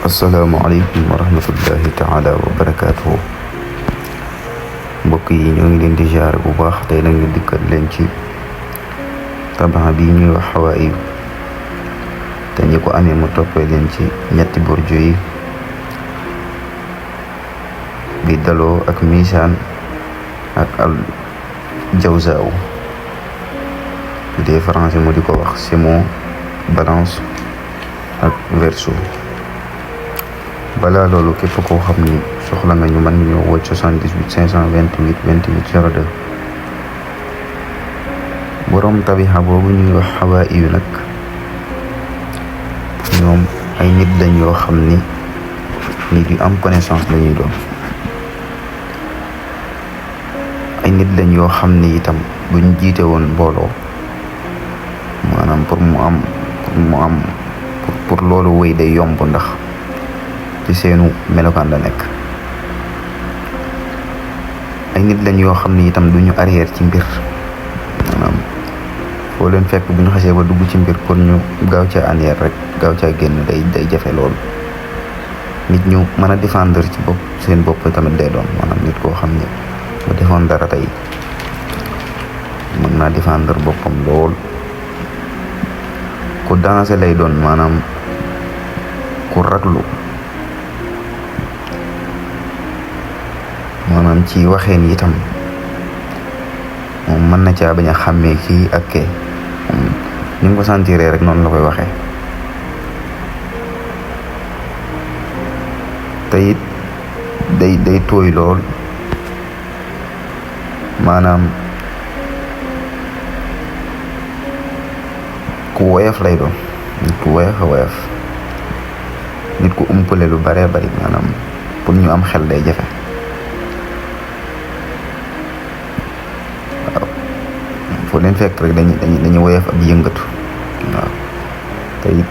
asalaamaaleykum wa rahmatullahi taala wa barakaatuhu. Mbokk yi ñoo ngi leen di ziare bu baax. tey nag ñu dikkal leen ci tabax bi ñuy wax xawaayu te ñi ko amee mu toppee leen ci ñetti burju yi bi daloo ak misaan ak al jawzaaw bu dee français mu di ko wax simon, balance ak verseau. balaa loolu képp koo xam ni soxla nga ñu mën ñoo woo 78 528 28 02. borom tabixa boobu ñuy wax xawaayu nag ñoom ay nit lañ yoo xam ni nit yu am connaissance lañuy doon. ay nit lañ yoo xam ni itam buñ jiite woon mbooloo maanaam pour loolu wéy day yomb ndax ci seenu melokaan la nekk. ay nit lañ yoo xam ni itam duñu arrière ci mbir maanaam foo leen fekk bu ñu xasee ba dugg ci mbir pour ñu gaaw caa arrière rek gaaw caa génn day jafe lool. nit ñu mën a défendre ci seen bopp tamit day doon maanaam nit koo xam ne bu defoon dara tey mën naa défendre boppam lool. ku dansé lay doon maanaam ku raglu maanaam ci waxeen itam moom mën na caa bañ a xàmmee kii ak kee ni nga ko sentiree rek noonu la koy waxee. te it day tooy lool maanaam ku woyof lay doon nit ku woyof nit ku umpale lu baree bari maanaam pour ñu am xel day jafe. waaw foo leen fekk rek dañuy woyof ab yëngatu. waaw te it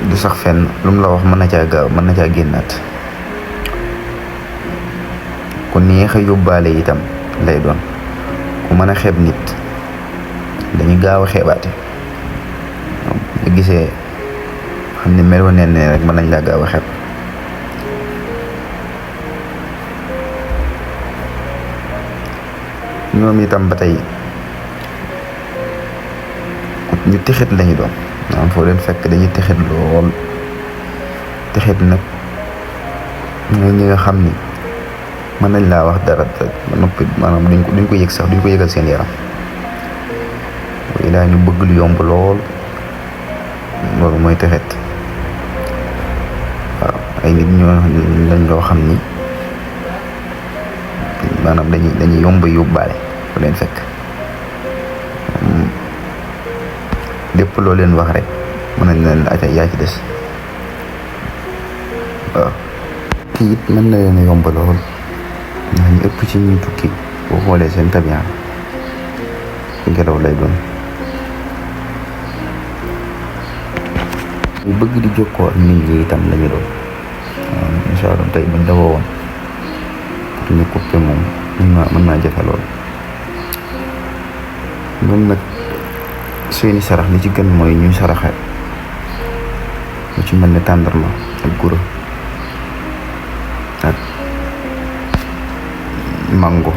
du sax fenn lu mu la wax mën na caa gaaw mën na caa génnaat. ku neex a yóbbaale itam lay doon ku mën a xeeb nit dañuy gaaw a xeebaate. bu gisee xam ne meloo neen ne rek mën nañ laa gaaw a xeeb. ñoom itam ba tey ñu texit lañu doon maanaam foo leen fekk dañuy texit lool. texit nag ñooy ñi nga xam ni mën nañ laa wax dara ba noppi maanaam duñ ko yëg sax duñ ko yëgal seen yaram. daa ñu bëgg lu yomb lool loolu mooy texet. waaw ay nit lañ loo xam ni maanaam dañuy yomb yóbbaale fu leen fekk. lépp loo leen wax rek mën nañ leen aca yaa ci des. waaw kii it mën na leen a yomb lool ndax ñu ëpp ci ñuy tukki boo xoolee seen tabian ngelaw lay doon. ñu bëgg di jokkoo ak nit ñi itam lañu doon. incha allah tey buñ dawoo woon pour ñu coupé moom mën naa jafe lool. ñoom nag seeni sarax li ci gën mooy ñuy saraxe lu ci mel ne tàndarma ak guro ak mango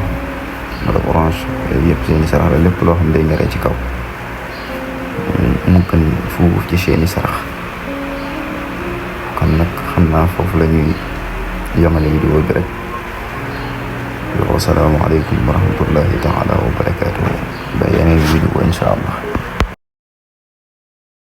wala orange yooyu yëpp seeni sarax la. lépp loo xam ne day ñoree ci kaw mu gën fuuf ci seeni sarax. kon nag xam naa foofu la ñuy yamale vidéo bi rek. wassalaamu aleykum wa rahmatullahi taala wa barakaatuhu ba yeneen vidéo insha allah.